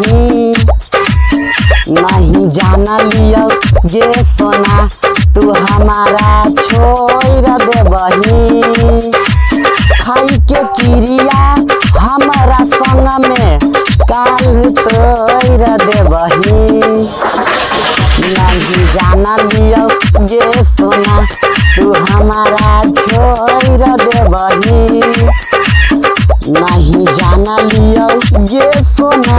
देबही। नहीं जाना लियो गे सोना, तू हमारा छोड़ देबही। खाई के क्रिया हमारा संग में काल तोड़ देबही। नहीं जाना लियो गे सोना, तू हमारा छोड़ देबही। नहीं जाना लियो गे सोना।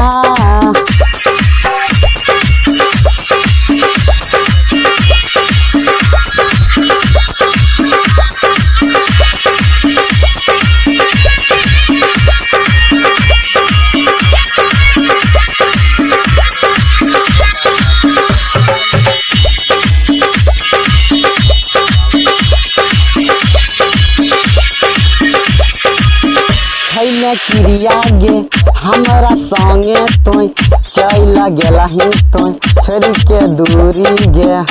खैले क्रिया गे हमरा संगे तोय चल गेलही तोय छोड़ के दूरी गे।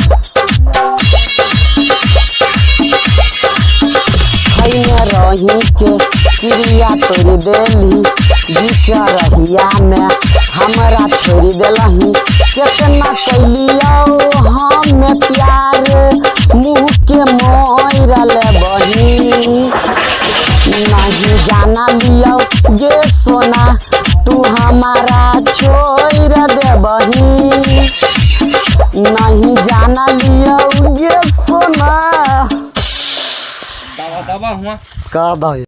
खैले रही के क्रिया तोड़ देली, बीच रहिया में हमरा छोड़ देलही। केतना कैलियौ हमें प्यार, मुँह के मोर लेबही। नहीं जाना लियो गे सोना, तू हमारा छोड़ देबही। नहीं जाना लियो गे सोना। दबा दबा हुआ का दही।